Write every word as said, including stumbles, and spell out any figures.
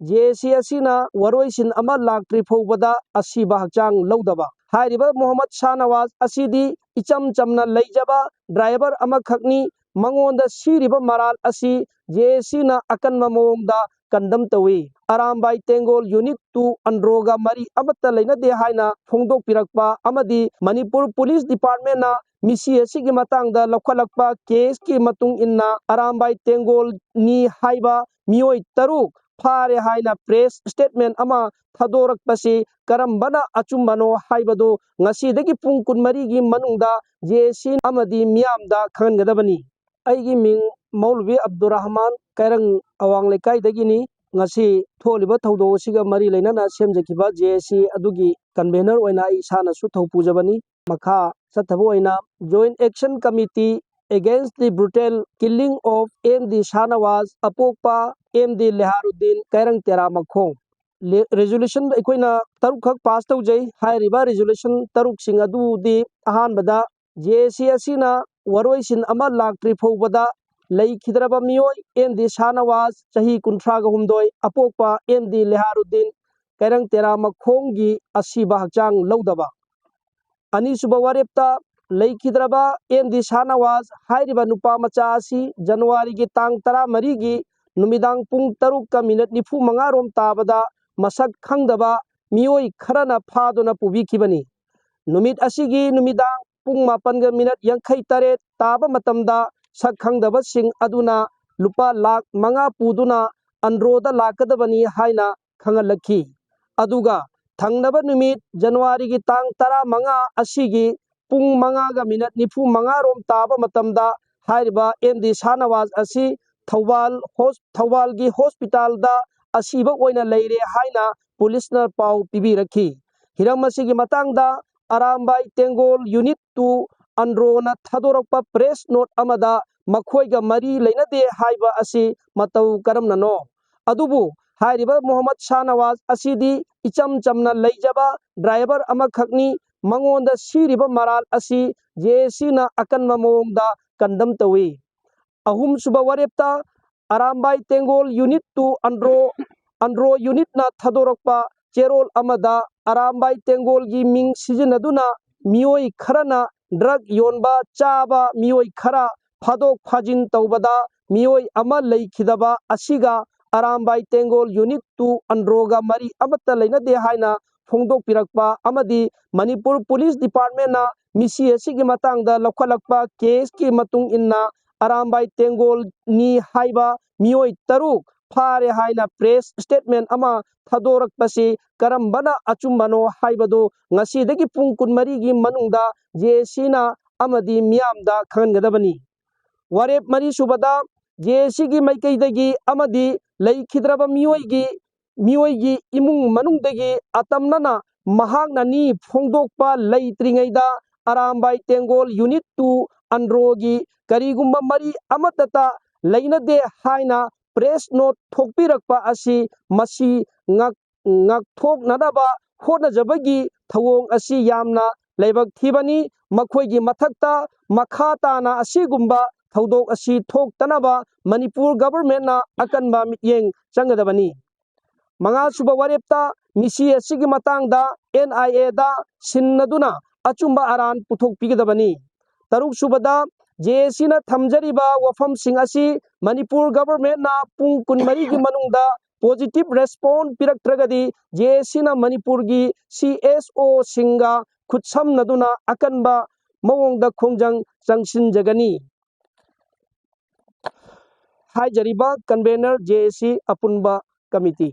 J ꯑꯦ ꯁꯤ ꯑꯁꯤꯅ ꯋꯥꯔꯣꯏꯁꯤꯟ ꯑꯃ ꯂꯥꯛꯇ꯭ꯔꯤ ꯐꯥꯎꯕꯗ ꯑꯁꯤꯕ ꯍꯛꯆꯥꯡ ꯂꯧꯗꯕ꯫ ꯍꯥꯏꯔꯤꯕ ꯃꯣꯍꯝꯃꯗ ꯁꯥꯍꯅꯋꯥꯖ ꯑꯁꯤꯗꯤ ꯏꯆꯝ ꯆꯝꯅ ꯂꯩꯖꯕ ꯗ꯭ꯔꯥꯏꯚꯔ ꯑꯃꯈꯛꯅꯤ꯫ ꯃꯉꯣꯟꯗ ꯁꯤꯔꯤꯕ ꯃꯔꯥꯜ ꯑꯁꯤ ꯖꯦ ꯑꯦ ꯁꯤꯅ ꯑꯀꯟꯕ ꯃꯑꯣꯡꯗ ꯀꯟꯗꯝ ꯇꯧꯏ꯫ ꯑꯔꯥꯝꯕꯥꯏ ꯇꯦꯡꯒꯣꯜ ꯌꯨꯅꯤꯠ ꯇꯨ ꯑꯟꯗ꯭ꯔꯣꯒ ꯃꯔꯤ ꯑꯃꯠꯇ ꯂꯩꯅꯗꯦ ꯍꯥꯏꯅ ꯐꯣꯡꯗꯣꯛꯄꯤꯔꯛꯄ ꯑꯃꯗꯤ ꯃꯅꯤꯄꯨꯔ ꯄꯨꯂꯤꯁ ꯗꯤꯄꯥꯔꯠꯃꯦꯟꯅ ꯃꯤꯁꯤ ꯑꯁꯤꯒꯤ ꯃꯇꯥꯡꯗ ꯂꯧꯈꯠꯂꯛꯄ ꯀꯦꯁꯀꯤ ꯃꯇꯨꯡ ꯏꯟꯅ ꯑꯔꯥꯝꯕꯥꯏ ꯇꯦꯡꯒꯣꯜꯅꯤ ꯍꯥꯏꯕ ꯃꯤꯑꯣꯏ ꯇꯔꯨꯛ ꯐꯥꯔꯦ ꯍꯥꯏꯅ ꯄ꯭ꯔꯦꯁ ꯁ꯭ꯇꯦꯠꯃꯦꯟ ꯑꯃ ꯊꯥꯗꯣꯔꯛꯄꯁꯤ ꯀꯔꯝꯕꯅ ꯑꯆꯨꯝꯕꯅꯣ ꯍꯥꯏꯕꯗꯨ ꯉꯁꯤꯗꯒꯤ ꯄꯨꯡ ꯀꯨꯟꯃꯔꯤꯒꯤ ꯃꯅꯨꯡꯗ ꯖꯦ ꯑꯦ ꯁꯤ ꯑꯃꯗꯤ ꯃꯤꯌꯥꯝꯗ ꯈꯪꯍꯟꯒꯗꯕꯅꯤ꯫ ꯑꯩꯒꯤ ꯃꯤꯡ ꯃꯧꯂꯨꯕꯤ ꯑꯕꯗꯨꯔ ꯔꯍꯃꯥꯟ, ꯀꯩꯔꯪ ꯑꯋꯥꯡ ꯂꯩꯀꯥꯏꯗꯒꯤꯅꯤ꯫ ꯉꯁꯤ ꯊꯣꯛꯂꯤꯕ ꯊꯧꯗꯣꯛ ꯑꯁꯤꯒ ꯃꯔꯤ ꯂꯩꯅꯅ ꯁꯦꯝꯖꯈꯤꯕ ꯖꯦ ꯑꯦ ꯁꯤ ꯑꯗꯨꯒꯤ ꯀꯟꯚꯦꯅꯔ ꯑꯣꯏꯅ ꯑꯩ ꯏꯁꯥꯅꯁꯨ ꯊꯧ ꯄꯨꯖꯕꯅꯤ꯫ ꯃꯈꯥ ꯆꯠꯊꯕ ꯑꯣꯏꯅ Joint Action Committee Against the Brutal Killing of M D Shahnawaz, ꯑꯄꯣꯛꯄ ꯑꯦꯝ ꯗꯤ ꯂꯦꯍꯥꯔꯨꯗꯤꯟ, ꯀꯩꯔꯪ ꯇꯦꯔꯥꯃꯈꯣꯡ꯫ ꯂꯦ-, ꯔꯤꯖꯣꯂꯨꯁꯟ ꯑꯩꯈꯣꯏꯅ ꯇꯔꯨꯛꯈꯛ ꯄꯥꯁ ꯇꯧꯖꯩ꯫ ꯍꯥꯏꯔꯤꯕ ꯔꯤꯖꯣꯂꯨꯁꯟ ꯇꯔꯨꯛꯁꯤꯡ ꯑꯗꯨꯗꯤ ꯑꯍꯥꯟꯕꯗ ꯖꯦ ꯑꯦ ꯁꯤ ꯑꯁꯤꯅ ꯋꯥꯔꯣꯏꯁꯤꯟ ꯑꯃ ꯂꯥꯛꯇ꯭ꯔꯤ ꯐꯥꯎꯕꯗ ꯂꯩꯈꯤꯗ꯭ꯔꯕ ꯃꯤꯑꯣꯏ ꯑꯦꯝ ꯗꯤ ꯁꯥꯍꯅꯋꯥꯖ, ꯆꯍꯤ ꯀꯨꯟꯊ꯭ꯔꯥꯒ ꯍꯨꯝꯗꯣꯏ, ꯑꯄꯣꯛꯄ ꯑꯦꯝ ꯗꯤ ꯂꯦꯍꯥꯔꯨꯗꯤꯟ, ꯀꯩꯔꯪ ꯇꯦꯔꯥꯃꯈꯣꯡꯒꯤ ꯑꯁꯤꯕ ꯍꯛꯆꯥꯡ ꯂꯧꯗꯕ꯫ ꯑꯅꯤꯁꯨꯕ ꯋꯥꯔꯦꯞꯇ ꯂꯩꯈꯤꯗ꯭ꯔꯕ ꯑꯦꯝ ꯗꯤ ꯁꯥꯍꯅꯋꯥꯖ ꯍꯥꯏꯔꯤꯕ ꯅꯨꯄꯥ ꯃꯆꯥ ꯑꯁꯤ ꯖꯅꯋꯥꯔꯤꯒꯤ ꯇꯥꯡ ꯇꯔꯥꯃꯔꯤꯒꯤ ꯅꯨꯃꯤꯗꯥꯡ ꯄꯨꯡ ꯇꯔꯨꯛꯀ ꯃꯤꯅꯠ ꯅꯤꯐꯨ ꯃꯉꯥ ꯔꯣꯝ ꯇꯥꯕꯗ ꯃꯁꯛ ꯈꯪꯗꯕ ꯃꯤꯑꯣꯏ ꯈꯔꯅ ꯐꯥꯗꯨꯅ ꯄꯨꯕꯤꯈꯤꯕꯅꯤ꯫ ꯅꯨꯃꯤꯠ ꯑꯁꯤꯒꯤ ꯅꯨꯃꯤꯗꯥꯡ ꯄꯨꯡ ꯃꯥꯄꯟꯒ ꯃꯤꯅꯠ ꯌꯥꯡꯈꯩ ꯇꯔꯦꯠ ꯇꯥꯕ ꯃꯇꯝꯗ ꯁꯛ ꯈꯪꯗꯕꯁꯤꯡ ꯑꯗꯨꯅ ꯂꯨꯄꯥ ꯂꯥꯈ ꯃꯉꯥ ꯄꯨꯗꯨꯅ ꯑꯟꯗ꯭ꯔꯣꯗ ꯂꯥꯛꯀꯗꯕꯅꯤ ꯍꯥꯏꯅ ꯈꯪꯍꯜꯂꯛꯈꯤ꯫ ꯑꯗꯨꯒ ꯊꯪꯅꯕ ꯅꯨꯃꯤꯠ ꯖꯅꯋꯥꯔꯤꯒꯤ ꯇꯥꯡ ꯇꯔꯥꯃꯉꯥ ꯑꯁꯤꯒꯤ ꯄꯨꯡ ꯃꯉꯥꯒ ꯃꯤꯅꯠ ꯅꯤꯐꯨ ꯃꯉꯥ ꯔꯣꯝ ꯇꯥꯕ ꯃꯇꯝꯗ ꯍꯥꯏꯔꯤꯕ ꯑꯦꯝ ꯗꯤ ꯁꯥꯍꯅꯋꯥꯖ ꯑꯁꯤ ꯊꯧꯕꯥꯜ ꯍꯣꯁ-, ꯊꯧꯕꯥꯜꯒꯤ ꯍꯣꯁꯄꯤꯇꯥꯜꯗ ꯑꯁꯤꯕ ꯑꯣꯏꯅ ꯂꯩꯔꯦ ꯍꯥꯏꯅ ꯄꯨꯂꯤꯁꯅ ꯄꯥꯎ ꯄꯤꯕꯤꯔꯛꯈꯤ꯫ ꯍꯤꯔꯝ ꯑꯁꯤꯒꯤ ꯃꯇꯥꯡꯗ ꯑꯔꯥꯝꯕꯥꯏ ꯇꯦꯡꯒꯣꯜ ꯌꯨꯅꯤꯠ ꯇꯨ ꯑꯟꯗ꯭ꯔꯣꯅ ꯊꯥꯗꯣꯔꯛꯄ ꯄ꯭ꯔꯦꯁ ꯅꯣꯠ ꯑꯃꯗ ꯃꯈꯣꯏꯒ ꯃꯔꯤ ꯂꯩꯅꯗꯦ ꯍꯥꯏꯕ ꯑꯁꯤ ꯃꯇꯧ ꯀꯔꯝꯅꯅꯣ? ꯑꯗꯨꯕꯨ ꯍꯥꯏꯔꯤꯕ ꯃꯣꯍꯝꯃꯗ ꯁꯥꯍꯅꯋꯥꯖ ꯑꯁꯤꯗꯤ ꯏꯆꯝ ꯆꯝꯅ ꯂꯩꯖꯕ ꯗ꯭ꯔꯥꯏꯚꯔ ꯑꯃꯈꯛꯅꯤ꯫ ꯃꯉꯣꯟꯗ ꯁꯤꯔꯤꯕ ꯃꯔꯥꯜ ꯑꯁꯤ ꯖꯦ ꯑꯦ ꯁꯤꯅ ꯑꯀꯟꯕ ꯃꯑꯣꯡꯗ ꯀꯟꯗꯝ ꯇꯧꯏ꯫ ꯑꯍꯨꯝꯁꯨꯕ ꯋꯥꯔꯦꯞꯇ ꯑꯔꯥꯝꯕꯥꯏ ꯇꯦꯡꯒꯣꯜ ꯌꯨꯅꯤꯠ ꯇꯨ ꯑꯟꯗ꯭ꯔꯣ ꯑꯟꯗ꯭ꯔꯣ ꯌꯨꯅꯤꯠꯅ ꯊꯥꯗꯣꯔꯛꯄ ꯆꯦꯔꯣꯜ ꯑꯃꯗ ꯑꯔꯥꯝꯕꯥꯏ ꯇꯦꯡꯒꯣꯜꯒꯤ ꯃꯤꯡ ꯁꯤꯖꯤꯟꯅꯗꯨꯅ ꯃꯤꯑꯣꯏ ꯈꯔꯅ ꯗ꯭ꯔꯒ ꯌꯣꯟꯕ, ꯆꯥꯕ, ꯃꯤꯑꯣꯏ ꯈꯔ ꯐꯥꯗꯣꯛ ꯐꯥꯖꯤꯟ ꯇꯧꯕꯗ ꯃꯤꯑꯣꯏ ꯑꯃ ꯂꯩꯈꯤꯗꯕ ꯑꯁꯤꯒ ꯑꯔꯥꯝꯕꯥꯏ ꯇꯦꯡꯒꯣꯜ ꯌꯨꯅꯤꯠ ꯇꯨ ꯑꯟꯗ꯭ꯔꯣꯒ ꯃꯔꯤ ꯑꯃꯠꯇ ꯂꯩꯅꯗꯦ ꯍꯥꯏꯅ ꯐꯣꯡꯗꯣꯛꯄꯤꯔꯛꯄ ꯑꯃꯗꯤ ꯃꯅꯤꯄꯨꯔ ꯄꯨꯂꯤꯁ ꯗꯤꯄꯥꯔꯠꯃꯦꯟꯅ ꯃꯤꯁꯤ ꯑꯁꯤꯒꯤ ꯃꯇꯥꯡꯗ ꯂꯧꯈꯠꯂꯛꯄ ꯀꯦꯁꯀꯤ ꯃꯇꯨꯡ ꯏꯟꯅ ꯑꯔꯥꯝꯕꯥꯏ ꯇꯦꯡꯒꯣꯜꯅꯤ ꯍꯥꯏꯕ ꯃꯤꯑꯣꯏ ꯇꯔꯨꯛ ꯐꯥꯔꯦ ꯍꯥꯏꯅ ꯄ꯭ꯔꯦꯁ ꯁ꯭ꯇꯦꯠꯃꯦꯟ ꯑꯃ ꯊꯥꯗꯣꯔꯛꯄꯁꯤ ꯀꯔꯝꯕꯅ ꯑꯆꯨꯝꯕꯅꯣ ꯍꯥꯏꯕꯗꯨ ꯉꯁꯤꯗꯒꯤ ꯄꯨꯡ ꯀꯨꯟꯃꯔꯤꯒꯤ ꯃꯅꯨꯡꯗ ꯖꯦ ꯑꯦ ꯁꯤꯅ ꯑꯃꯗꯤ ꯃꯤꯌꯥꯝꯗ ꯈꯪꯍꯟꯒꯗꯕꯅꯤ꯫ ꯋꯥꯔꯦꯞ ꯃꯔꯤ ꯁꯨꯕꯗ ꯖꯦ ꯑꯦ ꯁꯤꯒꯤ ꯃꯥꯏꯀꯩꯗꯒꯤ ꯑꯃꯗꯤ ꯂꯩꯈꯤꯗ꯭ꯔꯕ ꯃꯤꯑꯣꯏꯒꯤ ꯃꯤꯑꯣꯏꯒꯤ ꯏꯃꯨꯡ ꯃꯅꯨꯡꯗꯒꯤ ꯑꯇꯝꯅꯅ ꯃꯍꯥꯛꯅꯅꯤ ꯐꯣꯡꯗꯣꯛꯄ ꯂꯩꯇ꯭ꯔꯤꯉꯩꯗ ꯑꯔꯥꯝꯕꯥꯏ ꯇꯦꯡꯒꯣꯜ ꯌꯨꯅꯤꯠ ꯇꯨ ꯑꯟꯗ꯭ꯔꯣꯒꯤ ꯀꯔꯤꯒꯨꯝꯕ ꯃꯔꯤ ꯑꯃꯠꯇꯇ ꯂꯩꯅꯗꯦ ꯍꯥꯏꯅ ꯄ꯭ꯔꯦꯁ ꯅꯣꯠ ꯊꯣꯛꯄꯤꯔꯛꯄ ꯑꯁꯤ ꯃꯁꯤ ꯉꯥꯛ-, ꯉꯥꯛꯊꯣꯛꯅꯅꯕ ꯍꯣꯠꯅꯖꯕꯒꯤ ꯊꯧꯑꯣꯡ ꯑꯁꯤ ꯌꯥꯝꯅ ꯂꯥꯏꯕꯛ ꯊꯤꯕꯅꯤ꯫ ꯃꯈꯣꯏꯒꯤ ꯃꯊꯛꯇ ꯃꯈꯥ ꯇꯥꯅ ꯑꯁꯤꯒꯨꯝꯕ ꯊꯧꯗꯣꯛ ꯑꯁꯤ ꯊꯣꯛꯇꯅꯕ ꯃꯅꯤꯄꯨꯔ ꯒꯚꯔꯟꯃꯦꯟꯠꯅ ꯑꯀꯟꯕ ꯃꯤꯠꯌꯦꯡ ꯆꯪꯒꯗꯕꯅꯤ꯫ ꯃꯉꯥꯁꯨꯕ ꯋꯥꯔꯦꯞꯇ ꯃꯤꯁꯤ ꯑꯁꯤꯒꯤ ꯃꯇꯥꯡꯗ ꯑꯦꯟ ꯑꯥꯏ ꯑꯦꯗ ꯁꯤꯟꯅꯗꯨꯅ ꯑꯆꯨꯝꯕ ꯑꯔꯥꯟ ꯄꯨꯊꯣꯛꯄꯤꯒꯗꯕꯅꯤ꯫ ꯇꯔꯨꯛꯁꯨꯕꯗ, ꯖꯦ ꯑꯦ ꯁꯤꯅ ꯊꯝꯖꯔꯤꯕ ꯋꯥꯐꯝꯁꯤꯡ ꯑꯁꯤ ꯃꯅꯤꯄꯨꯔ ꯒꯚꯔꯟꯃꯦꯟꯠꯅ ꯄꯨꯡ ꯀꯨꯟꯃꯔꯤꯒꯤ ꯃꯅꯨꯡꯗ ꯄꯣꯖꯤꯇꯤꯚ ꯔꯦꯁꯄꯣꯟꯁ ꯄꯤꯔꯛꯇ꯭ꯔꯒꯗꯤ ꯖꯦ ꯑꯦ ꯁꯤꯅ ꯃꯅꯤꯄꯨꯔꯒꯤ ꯁꯤ ꯑꯦꯁ ꯑꯣꯁꯤꯡꯒ ꯈꯨꯠꯁꯝꯅꯗꯨꯅ ꯑꯀꯟꯕ ꯃꯑꯣꯡꯗ ꯈꯣꯡꯖꯪ ꯆꯪꯁꯤꯟꯖꯒꯅꯤ꯫ ꯍꯥꯏꯖꯔꯤꯕ ꯀꯟꯚꯦꯅꯔ ꯖꯦ ꯑꯦ ꯁꯤ ꯑꯄꯨꯟꯕ ꯀꯃꯤꯇꯤ꯫